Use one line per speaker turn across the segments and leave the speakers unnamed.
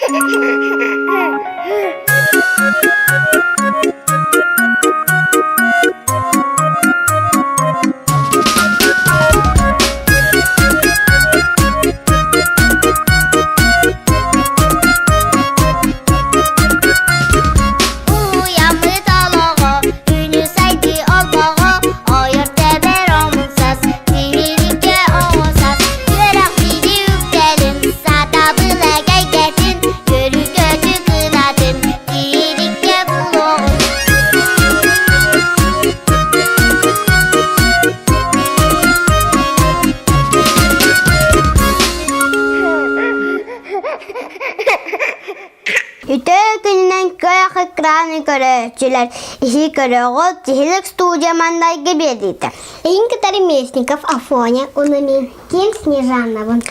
Уйаммыт олоҕо, күнү сайдыы олбоҕо, ойор тэбэр омунсас, тиһиликкэ оҕусас, үөрэх биири үктэлин, сатабыл эгэйгэтин, көрү-көтү кынатын, тиһиликкэ булуоҕун.
Үтүө күнүнэн күөх экраны көрөөччүлэр иһи көрөҕүт тиһилик студия мандайгы биэриитэ.
Иһин кытары Местников Афоня, Унамин, Ким Снежановын.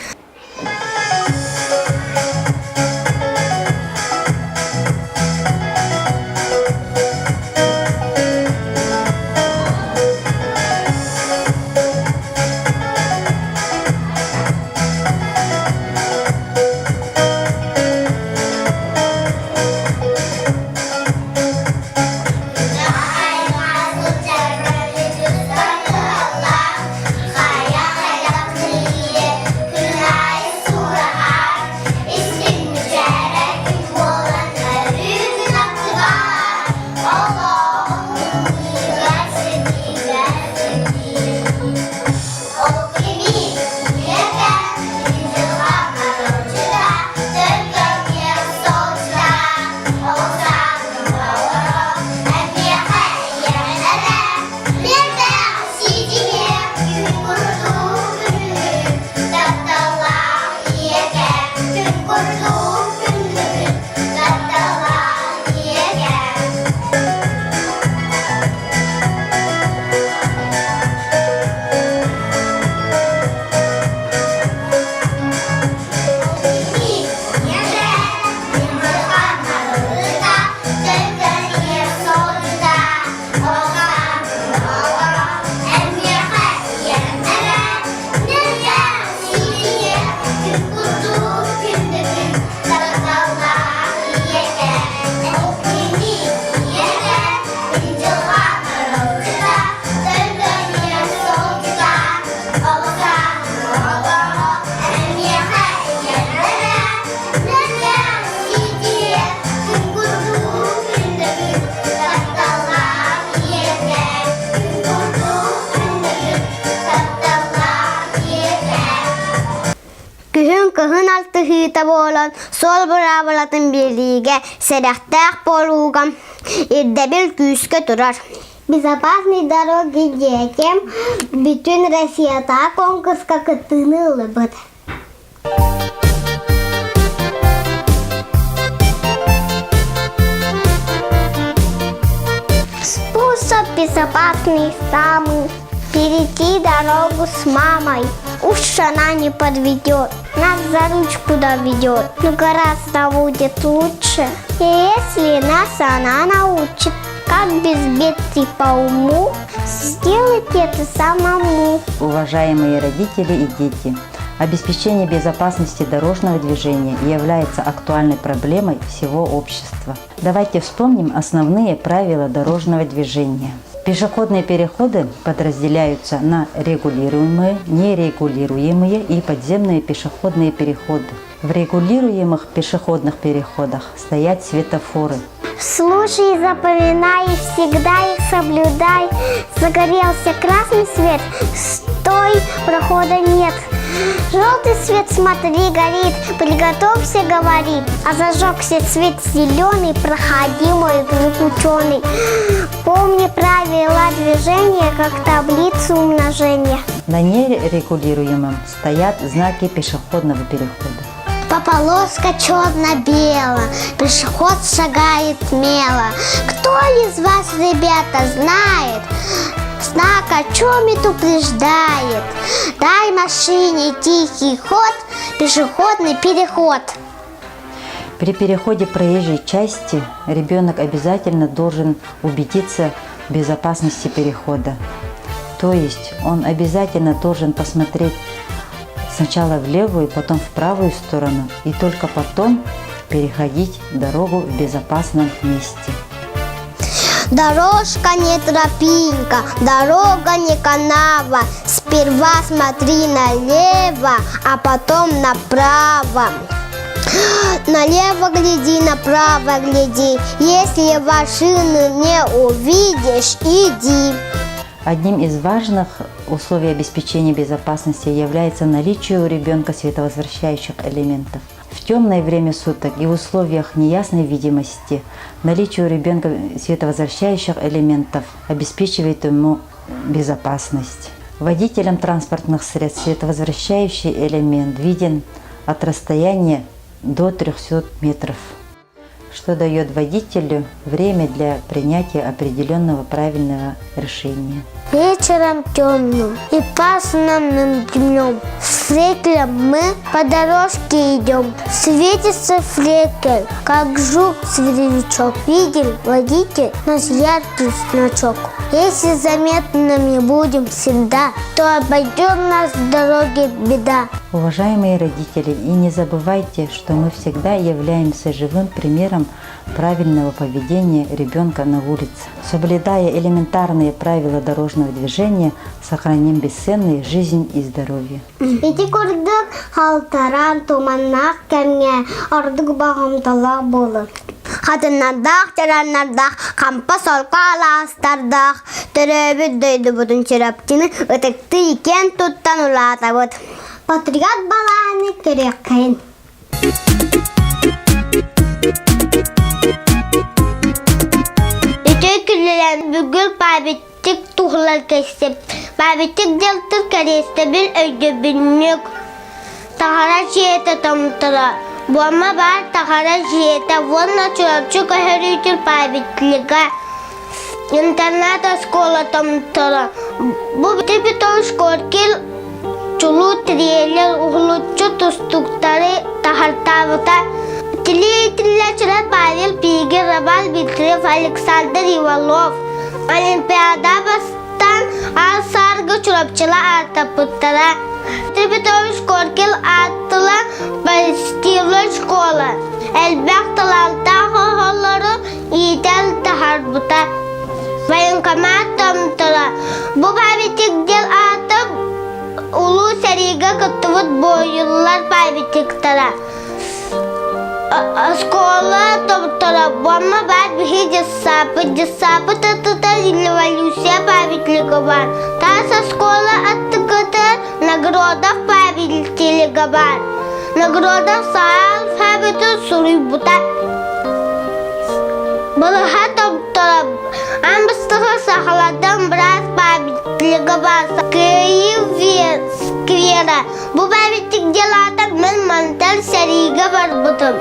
Күһүн кыһын алтыһыыта буолан суол быраабылатын биэриигэ сэрэхтээх буолууга ирдэбил күүскэ турар.
Безопасной дороги детям бүтүн Россиятааҕы конкурска кыттыыны ыллыбыт. Способ безопасный самый перейти дорогу с мамой. Уж она не подведет, нас за ручку доведет. Но гораздо будет лучше, если нас она научит. Как без бед по уму сделать это самому.
Уважаемые родители и дети, обеспечение безопасности дорожного движения является актуальной проблемой всего общества. Давайте вспомним основные правила дорожного движения. Пешеходные переходы подразделяются на регулируемые, нерегулируемые и подземные пешеходные переходы. В регулируемых пешеходных переходах стоят светофоры.
Слушай, запоминай, всегда их соблюдай. Загорелся красный свет, стой, прохода нет. Желтый свет, смотри, горит, приготовься, говорит. А зажегся цвет зеленый, проходи, мой друг ученый. Помни правила движения, как таблицу умножения.
На нерегулируемом стоят знаки пешеходного перехода.
По полоска черно-бела, пешеход шагает смело. Кто из вас, ребята, знает, знак о чем предупреждает? Дай машине тихий ход, пешеходный переход.
При переходе проезжей части ребенок обязательно должен убедиться в безопасности перехода. То есть он обязательно должен посмотреть сначала в левую, потом в правую сторону и только потом переходить дорогу в безопасном месте.
Дорожка не тропинка, дорога не канава. Сперва смотри налево, а потом направо. Налево гляди, направо гляди. Если машины не увидишь, иди.
Одним из важных условий обеспечения безопасности является наличие у ребенка световозвращающих элементов. В темное время суток и в условиях неясной видимости наличие у ребенка световозвращающих элементов обеспечивает ему безопасность. Водителям транспортных средств световозвращающий элемент виден от расстояния до 300 метров что дает водителю время для принятия определенного правильного решения.
Вечером темным и пасмурным днем с флеклем мы по дорожке идем. Светится флекель, как жук-светлячок. Видел водитель наш яркий значок. Если заметными будем всегда, то обойдет нас в дороге беда.
Уважаемые родители, и не забывайте, что мы всегда являемся живым примером правильного поведения ребенка на улице. Соблюдая элементарные правила дорожного движения, сохраним бесценные жизнь и здоровье.
Ити курдук халтаран туманнаах кэмҥэ ордук болҕомтолоох буолун.
Хатыннардаах, чараннардаах, хампа солко алаастардаах, төрөөбүт дойдубутун Чурапчыны ытыктыы киэн туттан улаатабыт.
Патриот балааны көрүөххэйин.
Үтүө күнүнэн бүгүн памятник туһулар кэссим. Памятник дьалтыр кэриэстэбил өйдөбүнньүк. Таһара дьиэтэ томторо. Буома баар таһара дьиэтэ уонна Чурапчы көһөрүүтүн памятнига. Интернат оскуола томторо. Бу Петрович Коркин чулуу тириэлэр уһулуччу тустуктары таһартаабыта. Тилиитиллээччилэр Павел Пигин, Роман Дмитриев, Александр Иванов Олимпиада бастан аар-саарга Чурапчыла ааттаппыттара. Петрович Коркин ааттыла позитивная школа элбэх талаантаах оҕолору иитэн таһаарбыта. Военкомат томторо. Бу памятник диэн аата Улуу сэриигэ кыттыбыт буойуннар памятниктара. Оскуола томторо. Буомма баар биһи дьыссааппыт. Дьыссааппыт аттыгар революция памятнига баар. Таас оскуола аттыгытыгар Нагродов памятнига баар. Нагродов саал памятын суруйбута. Балыһа томторо аан бастакы сахалардан быраас памятнига баар Кыайыы сквера. Бу памятник делата мин мантан сэриигэ барбытым.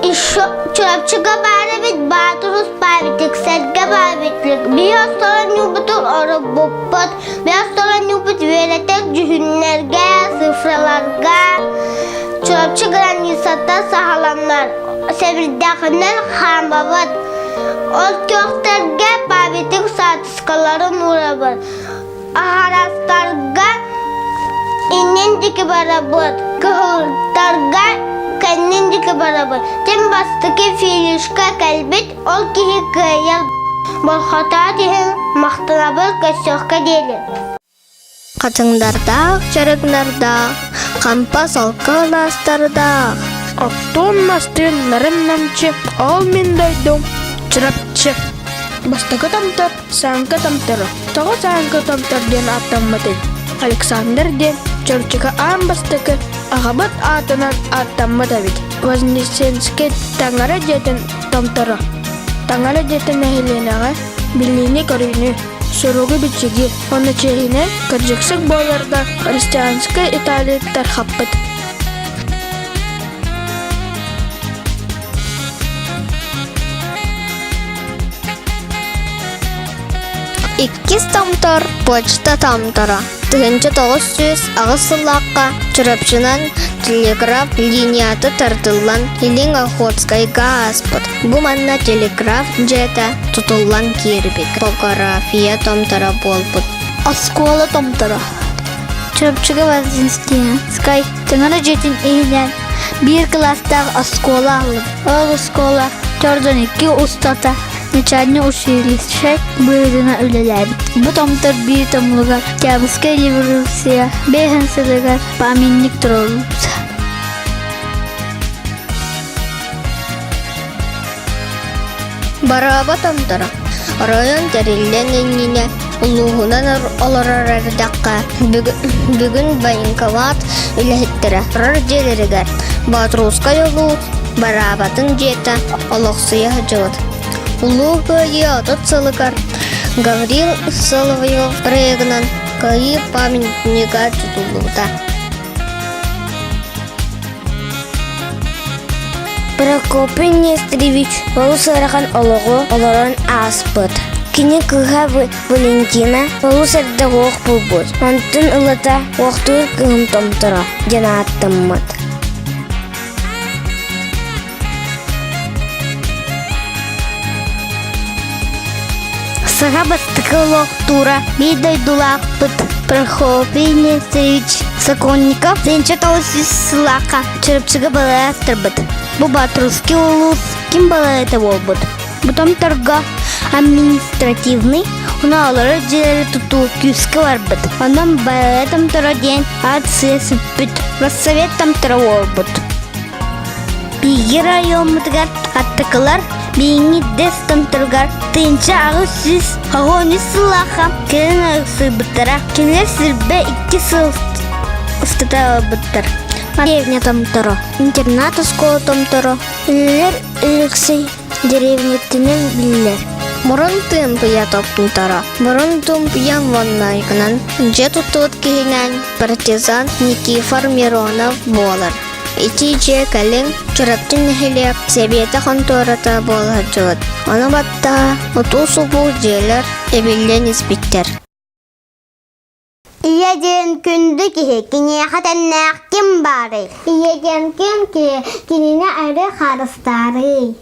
Еще Чурапчыга баар эбит Баатырус памятник, Сэргэ памятник. Биир остолонньуубутун оробуппут, биир остолонньуубут үөрэтэр дьүһүннэргэ, цифраларга Чурапчы границата саҕаланар, сэбирдэхинэн хаамабыт. Ол күөхтэргэ памятник хаартыскаларын уурабыт. Аһарастарга иннин диэки барабыт, кыһылтарга кэннин диэки барабыт. Ким бастакы финишка кэлбит, ол киһи кыайар. Болхотоот иһин махтанабыт көрсүөххэ диэри.
Хатыҥнардаах, чарыҥнардаах, хампа солко алаастардаах.
Оттуун мастыын нарын-намчы, ол мин дойдум Чурапчы. Бастакы томтор Сааҥка томторо. Тоҕо Сааҥка томтор диэн ааттаммытый? Александр диэн Чурапчыга аан бастакы аҕабыт аатынан ааттаммыт эбит. Вознесенскэй таҥара дьиэтин томторо. Таҥара дьиэтин нэһилиэнэҕэ билиини-көрүүнү, суругу-бичиги уонна чиэһинэй, кырдьыксык буоларга христианскай Италия тархаппыт.
Иккис томтор почта томторо. 1908 сыллаахха Чурапчынан телеграф линията тардыллан Илин Охотскайга ааспыт. Бу манна телеграф дьиэтэ тутуллан киирбит. Топография томторо буолбут.
Оскуола томторо. Чурапчыга Вознесенскай таҥара дьиэтин иһинэн.
Биир кылаастаах оскуола аһыллыбыт. Ол оскуола 42 устата начальник училище быһыытынан үлэлээбит. Бу томтор биир томулугар Октябрьскай революция биэһин сылыгар памятник туруоруллубута.
Барааба томторо оройуон тэриллиэн иннинэ улууһунан олорор эрдэххэ бүгүн военкомат үлэһиттэрэ турар дьиэлэригэр Боотурускай улуус Бараабатын дьиэтэ олохсуйа сылдьыбыт. Улуу Кыайыы 30 сылыгар Гаврил Соловьев проегынан Кыайыы памятнига тутуллубута.
Прокопий Нестерович олус ыарахан олоҕу олорон ааспыт. Кини кыыһа Валентина олус эрдэ уох булбут. Онтун ылата уохтуур кыһым томторо диэн ааттаммыт. Саха бастакы олохтуура биир дойдулаахпыт Прокопий Нестерович Сокольников 1900 сыллаахха Чурапчыга балаастырбыт. Бу Батрусский улуус ким балаата буолбут? Бу томторго административный унаалары дьиэлэри тутуу күүскэ барбыт. Онон балаата томторо диэн аат сыа сүппүт. Россовет томторо буолбут. Биһиги райоммутугар аттакылар биһиги дэс томторугар 1883 сыллаахха кэлин ылсыйбыттара. Кинилэр сирбэ икки сыл устата ылбыттар. Деревня томторо, интернат оскуола томторо, үлэлэр Өлөксөй деревнятынан биллэр.
Мурун тыымпыйа топтуутара. Мурун тумпуйа уоннайгынан дьиэ туттубут киһинэн партизан Никифор Миронов буолар. Ити дьиэ кэлин Чурапчы нэһилиэк сэбиэтэ хонтуората буола сылдьыбыт. Ону баттаһа утуу-субуу дьиэлэр эбиллэн испиттэр.
Ийэ диэн күндү киһи, киниэхэ тэннээх ким баарый?
Ийэ диэн ким киһи, кинини эрэ харыстаарый?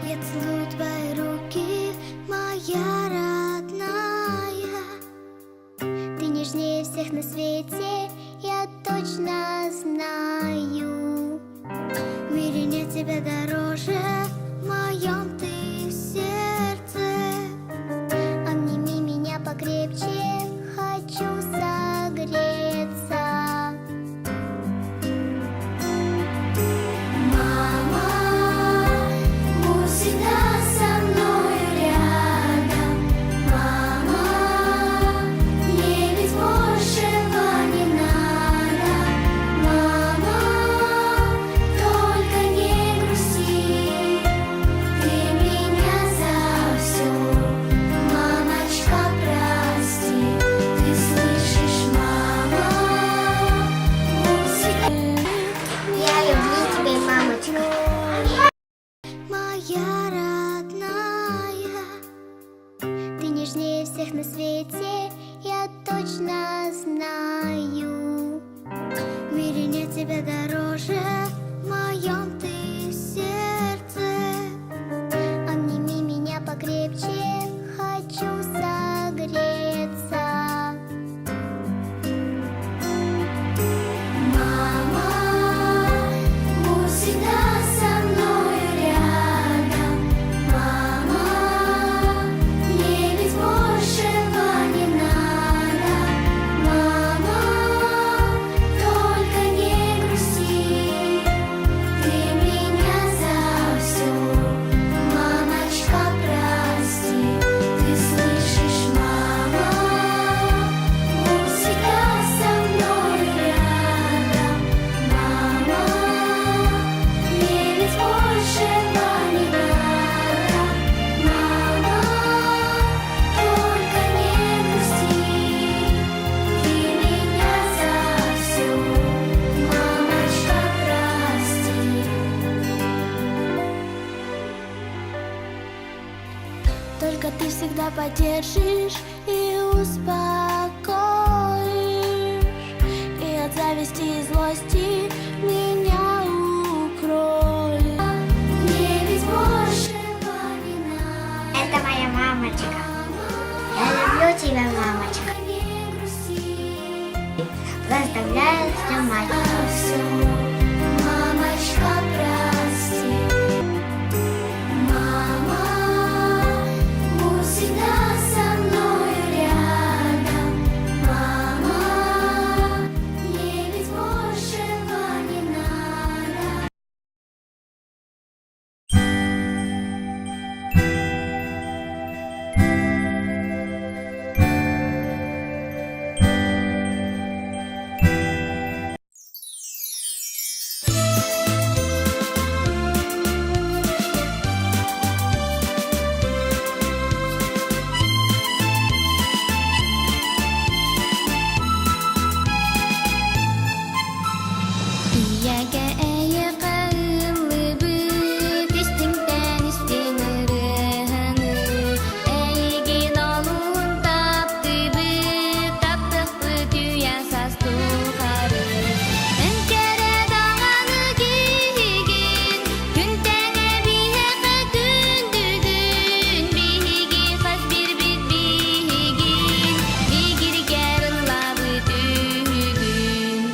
Я целую твои руки, моя родная.
Ты нежнее всех на свете, я точно знаю.
В мире нет тебя дороже, в моем ты сердце.
Обними меня покрепче, хочу согреться.
Мама, будь всегда со мной рядом. Мама, мне ведь большего не надо. Мама, только не грусти, ты меня за все, мамочка, прости. Ты слышишь, мама, будь всегда.
Я люблю тебя, мамочка.
Моя родная,
Ты нежнее всех на свете, я точно знаю.
в мире нет тебя дороже, в моем ты сердце.
Обними меня покрепче, хочу согреться.
Мама, будь всегда со мной рядом. Мама, мне ведь большего не надо. Мама, только не грусти, ты меня за все, мамочка, прости. Ты слышишь, мама, будь всегда со мной рядом. Мама, мне ведь большего не надо. Мама, только не грусти, ты меня за все, мамочка, прости.
Только ты всегда поддержишь и успокоишь.
Зависти и злости меня укроет. Мне ведь большего не надо.
Это моя мамочка. Я люблю тебя, мамочка.
Не грусти.
Заставляю все мать.
Всё, мамочка, прости. Мама, будь всегда со мной рядом. Мама, мне ведь большего не надо. Ийэгэ эйэҕэ ыллыбыт, истиҥтэн истиҥ ырыаны. Эйигин олуһун таптыыбыт, таптыахпыт үйэ саас тухары. Эн кэрэ даҕаны киһигин, күн тэҥэ биһиэхэ күндүгүн, биһиги хас биирбит биһигин, бигиргэр ыллабыт үһүгүн.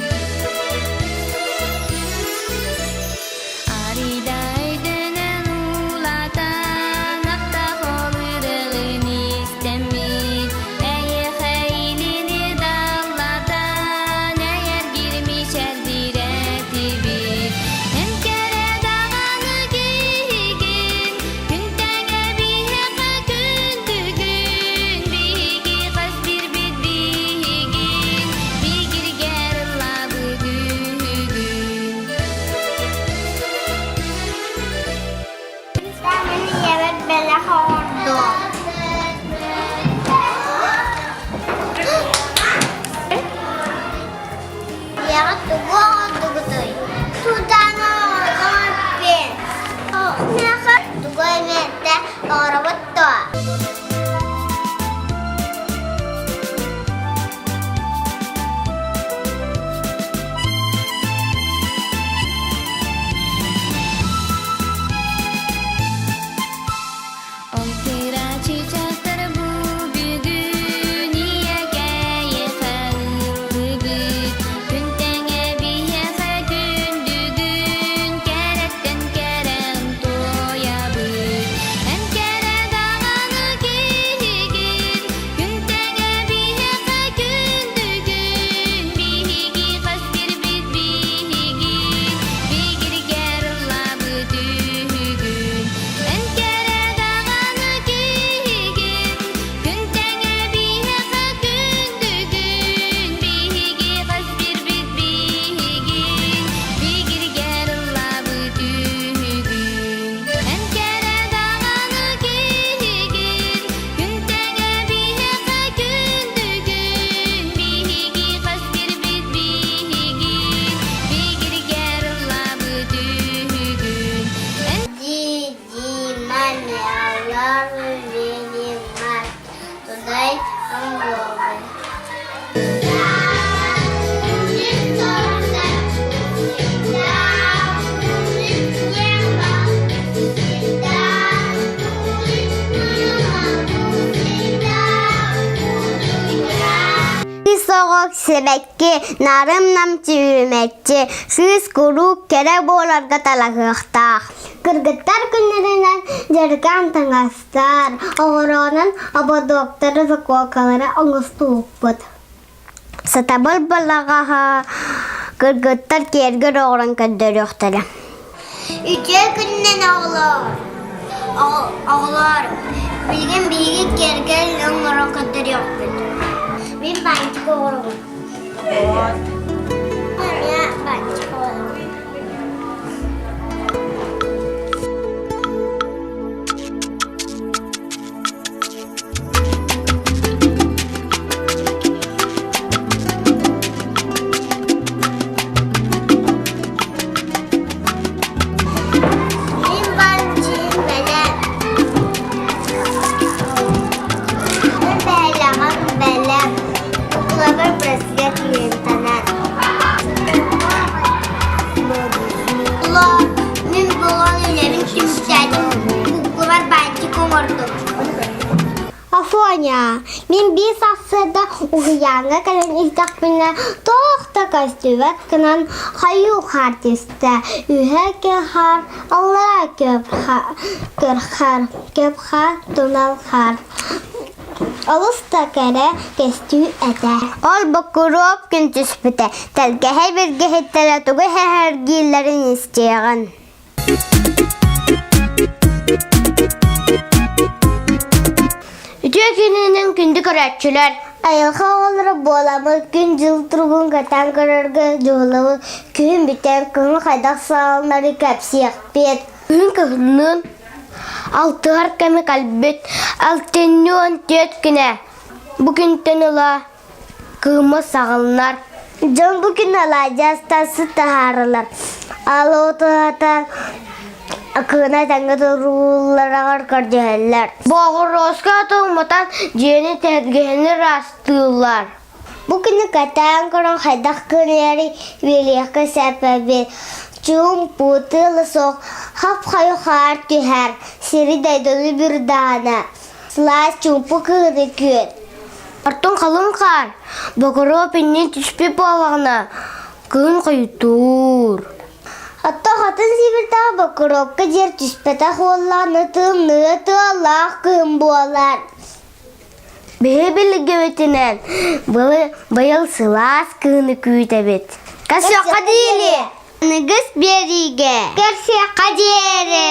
Арыйдайдынан улаатан, аттах олырыгын истэммит, эйиэхэ илини даллатан, эйэргир мичэлдиирэтибит. Эн кэрэ даҕаны киһигин, күн тэҥэ биһиэхэ күндүгүн, биһиги хас биирбит биһигин, бигиргэр ыллабыт үһүгүн.
Мин ийэбэр бэлэх оҥордум. Ийэҕэ тугу оҥордугутуй? Судааны оҥордум Миэхэ тугу эмэ эрдэ оҥоробут дуо?
Ол кыра чычахтар бу бүгүн ийэкэйиэхэ ыллыбыт, күн тэҥэ биһиэхэ күндүгүн, кэрэттэн кэрэн туойабыт. Эн кэрэ даҕаны киһигин, күн тэҥэ биһиэхэ күндүгүн, биһиги хас биирбит биһигин, бигиргэр ыллабыт үһүгүн. Эн кэрэ даҕаны киһигин, күн тэҥэ биһиэхэ күндүгүн, биһиги хас биирбит биһигин, бигиргэр ыллабыт үһүгүн. Эн кэрэ даҕаны киһигин, күн тэҥэ биһиэхэ күндүгүн, биһиги хас биирбит биһигин, бигиргэр ыллабыт үһүгүн. Эн
Ди, ди, маме, алару, вели, мат, тудай, ангобы. Соҕок сибэкки, нарым-намчы үрүмэччи, сыыс куруук кэрэ буоларга талаһыахтаах. Кыргыттар күннэринэн дьарыкаан таҥастар, оҕуруонан ободуоктары, закуокалары оҥостубуппут. Сатабыл балаҕаһа кыргыттар киэргэр оҕорон көрдөрүөхтэрэ. Үтүө күнүнэн оҕолоор! Оҕолоор, билигин биһиги киэргэл оҥорон көрдөрүөхпүт. Мин баанчык оҥоробун. Эмиэ баанчык оҥоробун. Мин баанчыым бэлэм. Мин бэлэҕим бэлэм. Куклабар браслет лентанан. Таня, мин биир сарсыарда уһуйааҥҥа кэлэн истэхпинэ, туох да көстүбэт гынан хойуу хаар түстэ. Үһэ хаар, аллара көп хаар, көп хаар, тунал хаар. Олус да кэрэ көстүү этэ. Ол бокуруоп күн түспүтэ, тэлгэһэ билгэһиттэрэ тугу сэһэргииллэрин истиэҕин.
Үтүө күнүнэн күндү көрөөччүлэр!
Айылҕа оҕолоро буоламмыт күн-дьыл туругун кэтээн көрөргө дьулуһабыт. Күһүн бүтэн, кыһын хайдах саҕаланарын кэпсиэхпит.
Күһүн кыһынныын алтыһар кэми кэлбит алтынньы 14 күнэ. Бу күнтэн ыла кыыма саҕаланар.
Дьон бу күн алаадьы астасы таһааралар. Алоотуһата кыына тэҥҥэ туруулларыгар көрдөһөллөр.
Боҕуруоска туммутан дьиэни тэлгэһэни ыраастыыллар.
Бу күнү кэтээн көрөн хайдах кырыйарый билиэххэ сөп эбит. Чуумпу, тыала суох, хап-хойу хаар түһэр, сири дойдуну бүрдаана. Сылаас чуумпу кыһыны күөт.
Ортон халыҥ хаар, Бокоруоп иннин түспүт буоллаҕына, кыһын хойутуур.
Оттон хатын сибирдээх Бокоруопка дьиэр түспэтэх уоллаҕына тымныы тыаллаах кыһын буолар.
Биһи билигибитинэн быйыл сылаас кыһыны күүтэбит. Көрсүөххэ диэри!
Аныгыс биэриигэ! Көрсүөххэ диэри!